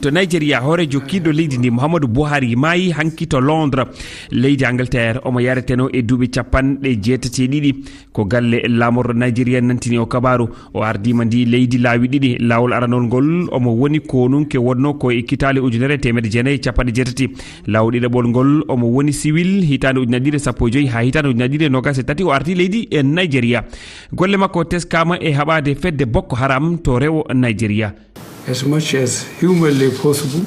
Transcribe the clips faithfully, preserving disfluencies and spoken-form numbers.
To Nigeria, hooreejo kiiɗo leydi ndi, Muhammadu Buhari, maayi hanki to Londres, leydi Angleterre. Omo yareteno e duuɓi capanɗe jeetati e ɗiɗi. Ko galle laamorɗo Nigeria nantini o kabaaru. O ardiima ndi leydi laawi ɗiɗi. Laawol aranol ngol omo woni konunke wonnoo ko e kitaale ujunere e teemedde jeenayi e capanɗe jeetati. Laawol ɗiɗaɓol ngol omo woni siwil hitaande ujunere ɗiɗi e sappo e joyi haa hitaande ujunere ɗiɗi e noogas e tati. O ardi leydi e Nigeria. Golle makko teskaama e haɓaade fedde Boko Haram to rewo Nigeria. As much as humanly possible,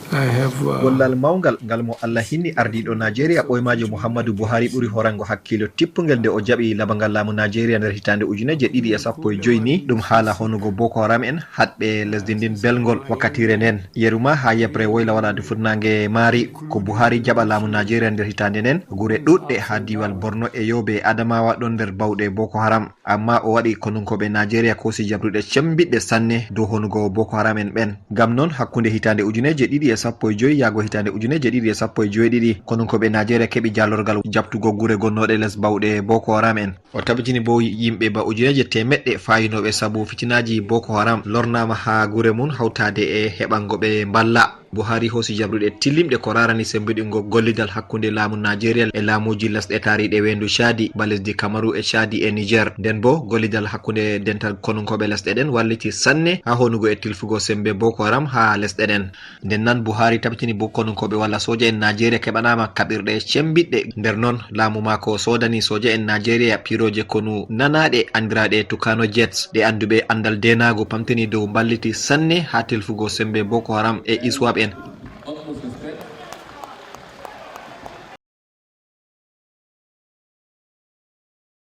I have, uh, Gollal mawngal ngal mo Allah hinni ardiiɗo Najeriya ɓoymaajo Muhammadu Buhari ɓuri horango hakkiilo tippungel nde o jaɓi labangal laamu Najeriya nder hitaande ujunere ɗiɗi e sappo e joyi ni. Ɗum haala honugo Boko Haram en haɗɓe lesdi ndin belngol wakkatire nden. Yeru ma haa yeɓre woyla waɗaade fuɗnaange maari. Ko Buhari jaɓa laamu Najeriya nder hitaande nden, gure ɗuɗɗe haa diiwal Borno e Yobe e Adamawa ɗon nder bawɗe Boko Haram. Amma o waɗi konunkooɓe Najeriya koosi jaɓruɗe cembiɗɗe sanne dow honugo Boko Haram en ɓen. Ngam non, hakkunde hitaande ujuneeje ɗiɗi e sappo e joyi yaago hitaande ujuneeje ɗiɗi e sappo e joweeɗiɗi, konunkooɓe Najeriya keɓi jaalorgal jaɓtugo gure gonnooɗe les bawɗe Boko Haram en. O tabitini bo yimɓe ba ujuneeje teemeɗɗe faayinooɓe sabu fitinaaji Boko Haram lornaama haa gure mun hawtaade e heɓango ɓe mballa. Buhari hoosi jaɓruɗe tilimɗe ko raarani sembiɗingo gollidal hakkunde laamu Najeriya e laamuuji lesɗe taariiɗe weendu Caadi, ba lesdi Kamaru e Caadi e Niger. Nden bo, gollidal hakkunde dental konunkooɓe lesɗe ɗen walliti sanne haa honugo e tilfugo sembe Boko Haram haa lesɗe ɗen. Nden nan Buhari tabitini bo konunkooɓe walla sooja en Najeriya keɓanaama kaɓirɗe cembiɗɗe. Nder non, laamu maako soodani sooja en Najeriya pirooje konu nanaaɗe andiraaɗe Tucano Jets, ɗe annduɓe anndal deenaagu pamtini dow mballiti sanne haa tilfugo sembe Boko Haram e ISWAP en.